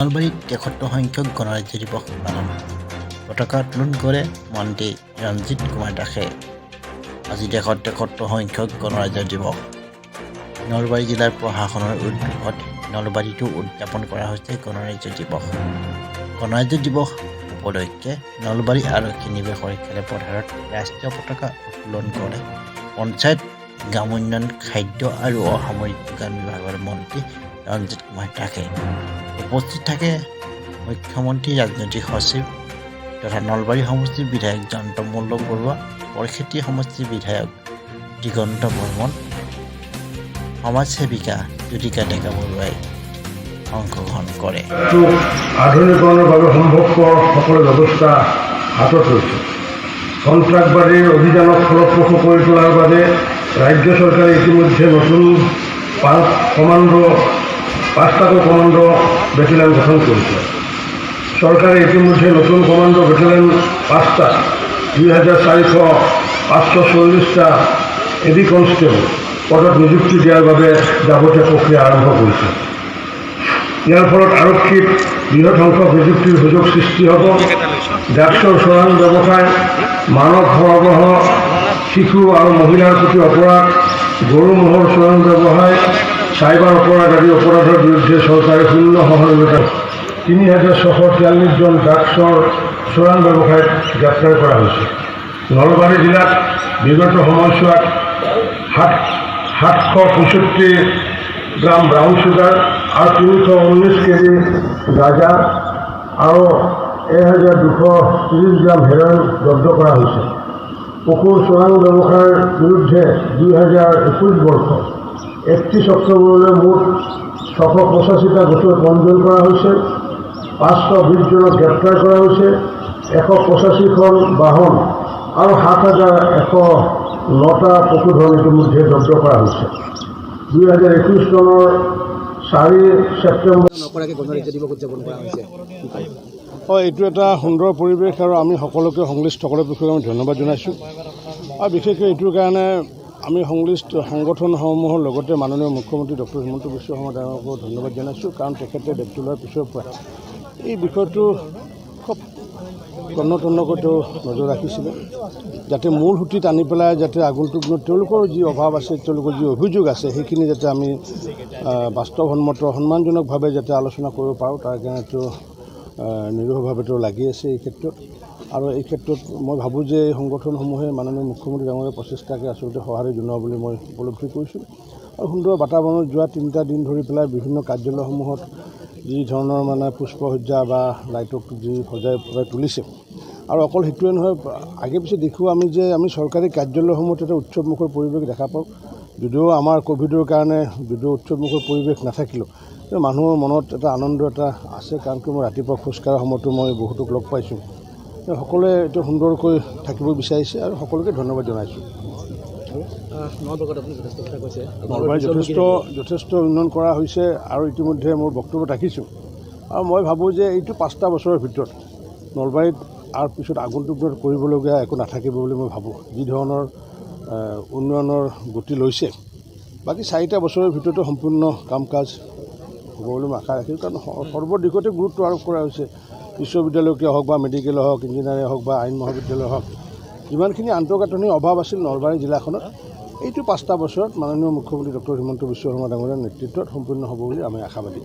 নলবাৰীত 73 সংখ্যক গণৰাজ্য দিৱস পালন। পতাকা উত্তোলন কৰে মন্ত্ৰী ৰঞ্জিত কুমাৰ দাসে। আজি দেশত 73 সংখ্যক গণৰাজ্য দিৱস। নলবাৰী জিলাৰ প্ৰশাসনৰ উদ্যোগত নলবাৰীতো উদযাপন কৰা হৈছে গণৰাজ্য দিৱস। গণৰাজ্য দিৱস উপলক্ষে নলবাৰী আৰক্ষী নিৱেশৰ খেলপথাৰত ৰাষ্ট্ৰীয় পতাকা উত্তোলন কৰে পঞ্চায়ত, গ্ৰামোন্নয়ন, খাদ্য আৰু অসামৰিক যোগান বিভাগৰ মন্ত্ৰী ৰঞ্জিত কুমাৰ দাসে। উপস্থিত থাকে মুখ্যমন্ত্ৰী ৰাজনৈতিক সচিব তথা নলবাৰী সমষ্টিৰ বিধায়ক জয়ন্ত মল্ল বৰুৱা, বৰক্ষেত্ৰী সমষ্টিৰ বিধায়ক দিগন্ত বৰ্মন, সমাজসেৱিকা জ্যোতিকা ডেকা বৰুৱাই অংশগ্ৰহণ কৰে। আধুনিকৰণৰ বাবে সম্ভৱপৰ সকলো ব্যৱস্থা হাতত লৈছে। সন্ত্ৰাসবাদীৰ অভিযানক ফলপ্ৰসূ কৰি তোলাৰ বাবে ৰাজ্য চৰকাৰে ইতিমধ্যে নতুন পাঁচটাকৈ কমাণ্ডো বেটেলিয়ন গঠন কৰিছে। চৰকাৰে ইতিমধ্যে নতুন কমাণ্ডো বেটেলিয়ন পাঁচটা, 2400 540টা এ বি কনষ্টেবল পদত নিযুক্তি দিয়াৰ বাবে যাৱতীয় প্ৰক্ৰিয়া আৰম্ভ কৰিছে। ইয়াৰ ফলত আৰক্ষীত বৃহৎ সংখ্যক নিযুক্তিৰ সুযোগ সৃষ্টি হ'ব। ড্ৰাগছৰ চোৰাং ব্যৱসায়, মানৱ সৰবৰাহ, শিশু আৰু মহিলাৰ প্ৰতি অপৰাধ, গৰু ম'হৰ চোৰাং ব্যৱসায়, চাইবাৰ অপৰাধ আদি অপৰাধৰ বিৰুদ্ধে চৰকাৰে শূন্য সহনশীলতা। 3643জন ড্ৰাগছৰ চোৰাং ব্যৱসায়ত গ্ৰেপ্তাৰ কৰা হৈছে। নলবাৰী জিলাত বিগত সময়ছোৱাত 765 গ্ৰাম ব্ৰাউন চুগাৰ আৰু 319 কেজি গাঁজা আৰু 1230 গ্ৰাম হেৰইন জব্দ কৰা হৈছে। পশুৰ চোৰাং ব্যৱসায়ৰ বিৰুদ্ধে 2021 বৰ্ষ 31 অক্টোবৰলৈ মুঠ 685টা গোচৰ পঞ্জীয়ন কৰা হৈছে। 520জনক গ্ৰেপ্তাৰ কৰা হৈছে। 185খন বাহন আৰু 7109টা পশুধন ইতিমধ্যে জব্দ কৰা হৈছে। 2021 চনৰ 4 ছেপ্টেম্বৰ নকৰাকৈ গণৰাজ্য দিৱস উদযাপন কৰা হৈছে। হয়, এইটো এটা সুন্দৰ পৰিৱেশ আৰু আমি সকলোকে, সংশ্লিষ্ট সকলো বিষয়ে আমি ধন্যবাদ জনাইছোঁ। আৰু বিশেষকৈ এইটোৰ কাৰণে আমি সংশ্লিষ্ট সংগঠনসমূহৰ লগতে মাননীয় মুখ্যমন্ত্ৰী ডক্টৰ হিমন্ত বিশ্ব শৰ্মা ডাঙৰীয়াকো ধন্যবাদ জনাইছোঁ। কাৰণ তেখেতে দায়িত্ব লোৱাৰ পিছৰ পৰা এই বিষয়টো খুব তন্ন তন্নকৈ তেওঁ নজৰ ৰাখিছিলে, যাতে মূল সুঁতিত আনি পেলাই যাতে আগন্তুক দিনত তেওঁলোকৰ যি অভাৱ আছে, তেওঁলোকৰ যি অভিযোগ আছে, সেইখিনি যাতে আমি বাস্তৱসন্মত, সন্মানজনকভাৱে যাতে আলোচনা কৰিব পাৰোঁ, তাৰ কাৰণে তেওঁ নিৰসভাৱে তেওঁ লাগি আছে এই ক্ষেত্ৰত। আৰু এই ক্ষেত্ৰত মই ভাবোঁ যে এই সংগঠনসমূহে মাননীয় মুখ্যমন্ত্ৰী ডাঙৰীয়াৰ প্ৰচেষ্টাকে আচলতে সঁহাৰি জনোৱা বুলি মই উপলব্ধি কৰিছোঁ। আৰু সুন্দৰ বাতাবৰণত যোৱা 3টা দিন ধৰি পেলাই বিভিন্ন কাৰ্যালয়সমূহত যি ধৰণৰ মানে পুষ্পসজ্জা বা লাইটক যি সজাই পৰাই তুলিছে, আৰু অকল সেইটোৱে নহয়, আগে পিছে দেখোঁ আমি যে আমি চৰকাৰী কাৰ্যালয়সমূহত এটা উৎসৱমুখৰ পৰিৱেশ দেখা পাওঁ। যদিও আমাৰ ক'ভিডৰ কাৰণে যদিও উৎসৱমুখৰ পৰিৱেশ নাথাকিলেও, কিন্তু মানুহৰ মনত এটা আনন্দ এটা আছে। কাৰণ কি, মই ৰাতিপুৱা খোজকঢ়াৰ সময়তো মই বহুতক লগ পাইছোঁ। সকলোৱে এইটো সুন্দৰকৈ থাকিব বিচাৰিছে আৰু সকলোকে ধন্যবাদ জনাইছোঁ। নলবাৰীত আপুনি যথেষ্ট কথা কৈছে। নলবাৰীত যথেষ্ট যথেষ্ট উন্নয়ন কৰা হৈছে আৰু ইতিমধ্যে মোৰ বক্তব্যত ৰাখিছোঁ। আৰু মই ভাবোঁ যে এইটো 5টা বছৰৰ ভিতৰত নলবাৰীত আৰু পিছত আগন্তুক দিনত কৰিবলগীয়া একো নাথাকিব বুলি মই ভাবোঁ, যি ধৰণৰ উন্নয়নৰ গতি লৈছে। বাকী 4টা বছৰৰ ভিতৰতে সম্পূৰ্ণ কাম কাজ হ'ব বুলি মই আশা ৰাখিছোঁ। কাৰণ সৰ্বদিশতে গুৰুত্ব আৰোপ কৰা হৈছে। বিশ্ববিদ্যালয়কে হওক বা মেডিকেলে হওক, ইঞ্জিনিয়াৰিং হওক বা আইন মহাবিদ্যালয় হওক, যিমানখিনি আন্তঃগাঁথনিৰ অভাৱ আছিল নলবাৰী জিলাখনত, এইটো 5টা বছৰত মাননীয় মুখ্যমন্ত্ৰী ডক্টৰ হিমন্ত বিশ্ব শৰ্মা ডাঙৰীয়াৰ নেতৃত্বত সম্পূৰ্ণ হ'ব বুলি আমি আশাবাদী।